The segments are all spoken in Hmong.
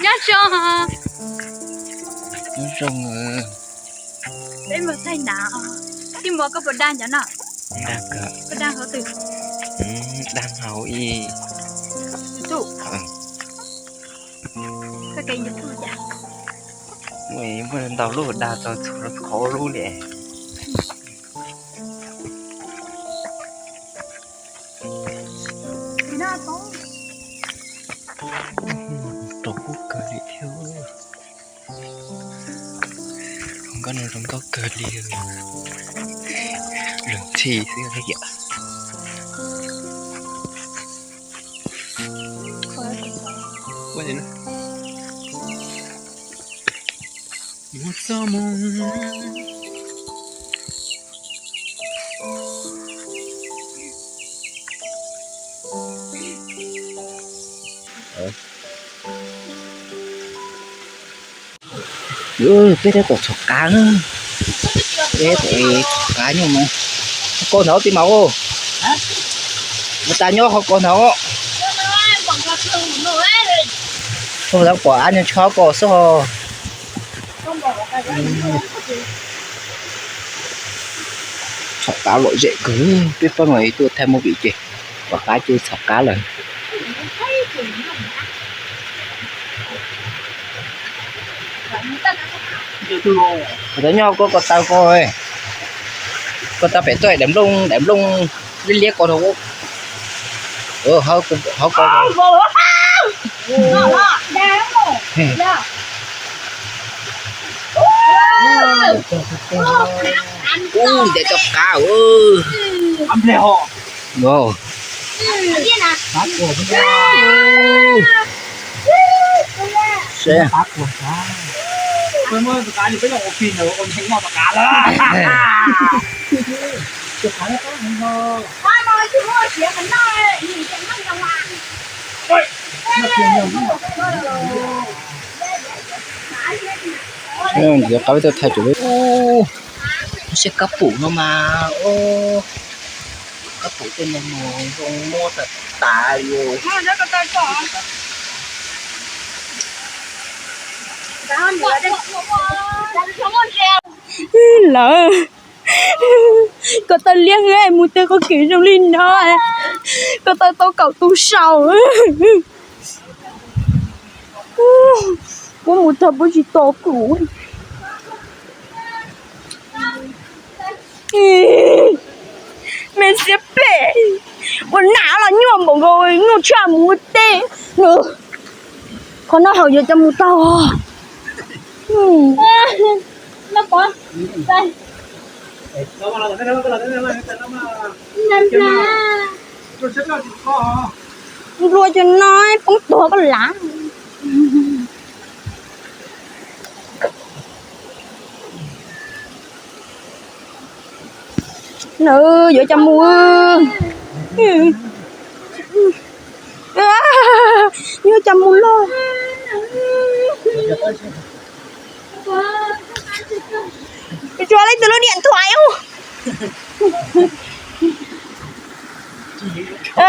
Nyob zoo. Nyob zoo. Peb mus thaij nab. Tij Npua, koj puas dag cov no? Dag kawg. Koj dag hauv twg? Dag hauv ib. YouTube. Koj kênh YouTube cas? Muaj ntau lub dag tau txhua qhov lub li. Rau kub kawg li thiab. Hauv nkauj no zoo nkauj kawg li. Lwm txhij xwb yom. Muaj txoj moo. Peb rov tom txhom qav na. Peb txhom qav nyuj no. Qhov ko ntawd tij Maum. Mus tas nyob qhov ko ntawd. Ua ntawd pom av nyuag tsho ko xwb ho. Txhom qav lom zem kawg, peb pab no tuaj thaij movie vim ces pom qav ces txhom qav lawm. Koj nyob ko, koj taw ko, koj taw pem toj daim nplooj, daim nplooj liab liab ko rau. Hauv ko. Ub, ntes tau qav. Ntxiv qab peb tuaj thaij tsum, ub, saib kab pum no mas, ub, kab pum tej no mas zoo muab tas tas li. Lawm, ko taw liab, mus tej qhov kev zoo li no, ko taw tau kaum tus saum. Puab mus tag puab tsis tos kuv. Me xiab phem, ua nam los nyuaj npaum nkaus, nyuaj tshaj mus ua teb. Qhov no haum yuav cov mus tau. Nplua cov no poob tuag koj lav. Yuav cov mus, yuav cov mus loj. Tsuas leej twg lub điện thoại ub.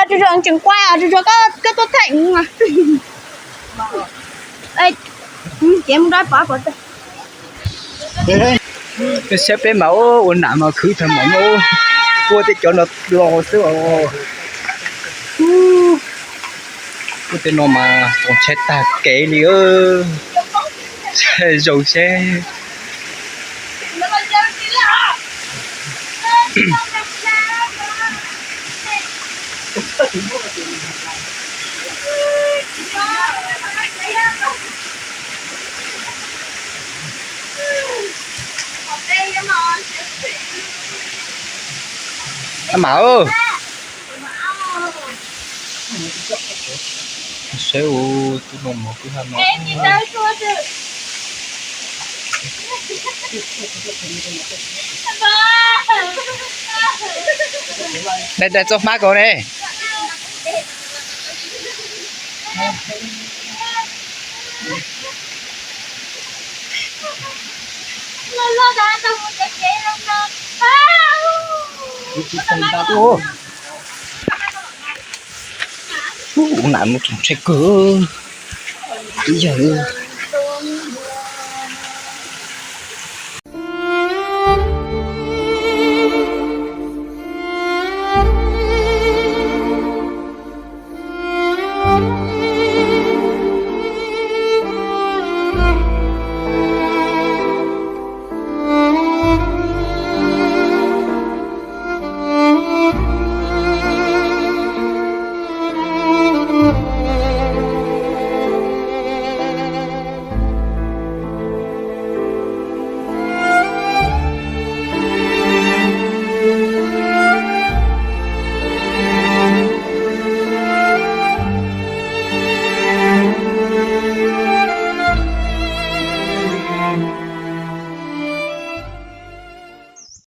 Tsuas tseem quay, tsuas koj tuaj thaij. Ces mus dab pov pov tag. Peb saib peb mas ua nam mas khwv tag mam muab ua tej cov no los xwb os. Tej no mas txaus ntshai tag kev li. Zoo seb. Mas saib ua tub no mov kwj ha no. Dai dai txoj hmab ko ne. Ub, nam mus txaus ntshai kawg. Ib yam li